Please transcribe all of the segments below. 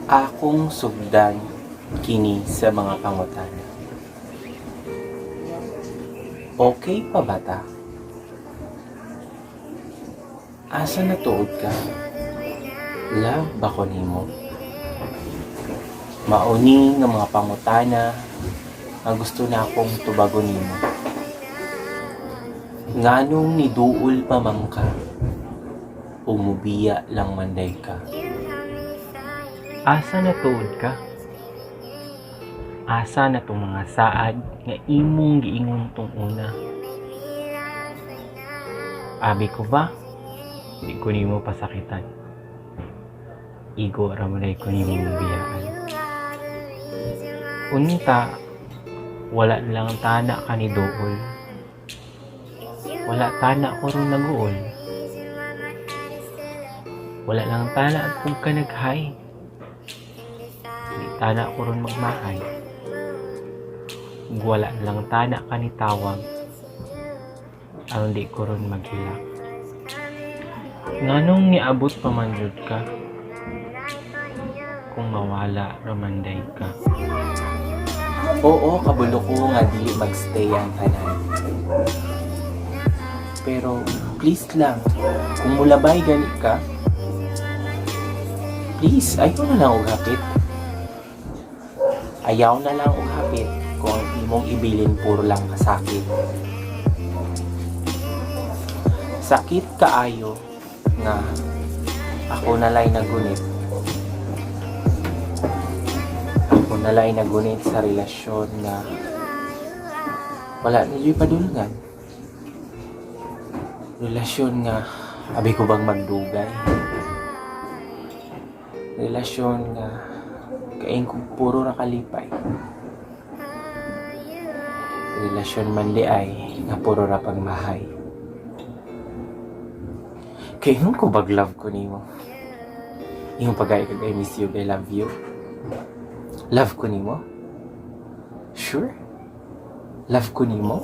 Akong sugdan kini sa mga pangutana. Okay pa ba ta? Asa na tuod ka? Love ba ko nimo? Mauni nga mga pangutana nga gusto na akong tubagon nimo. Nganong niduol pa man ka? Umubiya lang manday ka. Asa na tuod ka? Asa na tong mga saad nga imong giingon tong una? Abi ko ba? Di ko nimo pasakitan. Igo ra man ko nimo biyaan. Unta, wala lang tana ka ni duol. Wala tana ko ron naguol. Wala lang tana at kung ka nag-hi. Di tana ko ron magmahay. Wala lang tana ka ni tawag. Aron di ko ron maghilak. Nganong niabot pa man jud ka? Kung mawala ramanday ka. Oo, kabulo ko nga dili magstay ang tanan. Pero please lang, kung mulabay gani ka, please, ayaw na lang og hapit. Ayaw na lang og hapit kung ang imong ibilin puro lang kasakit. Sakit kaayo nga ako nalay nagunit. Ako nalay nagunit sa relasyon nga wala na juy padulngan. Relasyon nga abi ko bang magdugay. Relasyon nga kaing kong puro ra kalipay. Relasyon man di ay nga puro ra pagmahay. Kay ingon ko bag love ko nimo? Ingon pagay kag I miss you, I love you. Love ko nimo? Sure? Love ko nimo?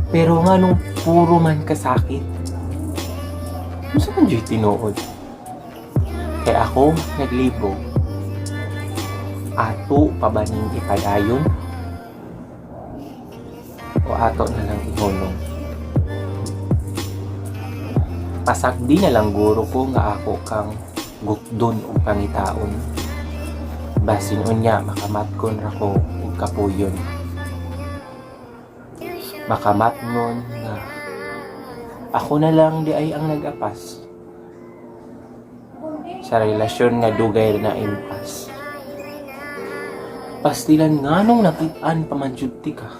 Pero nga nung puro man kasakit, unsa man juy tinuod? Kay ako naglibog. Ato pa ba ning ipadayon? O ato na lang ihulong? Pasagdi na lang guro ko nga ako kang gukdon og pangitaon. Basin unya makamatgon ra ko og kapuyon. Makamatnon nga ako na lang di ay ang nag-apas sa relasyon nga dugay na impas. Pastilan nganong nakit-an pa man jud ti ka.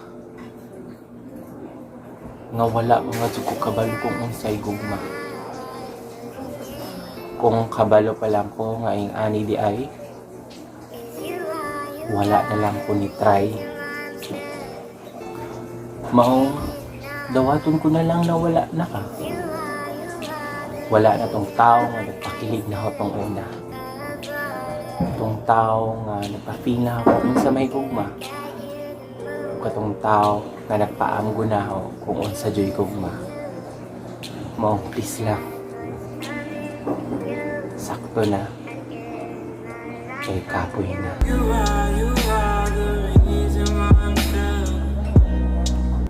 Nga wala mga jud ko kabalo kung unsay gugma. Kung kabalo pa lang ko nga ing ani di ay, wala na lang ko ni try. Maong dawaton ko na lang na wala na ka. Wala na tong tao nga nagpakilig na ako tong una. Tong tao nga nagpa-feel na ako kung sa may gugma. Ug katong tao nga nagpaamgo na ako kung unsa juy gugma. Maong please lang. Sakto na. Kay kapoy na. You are, you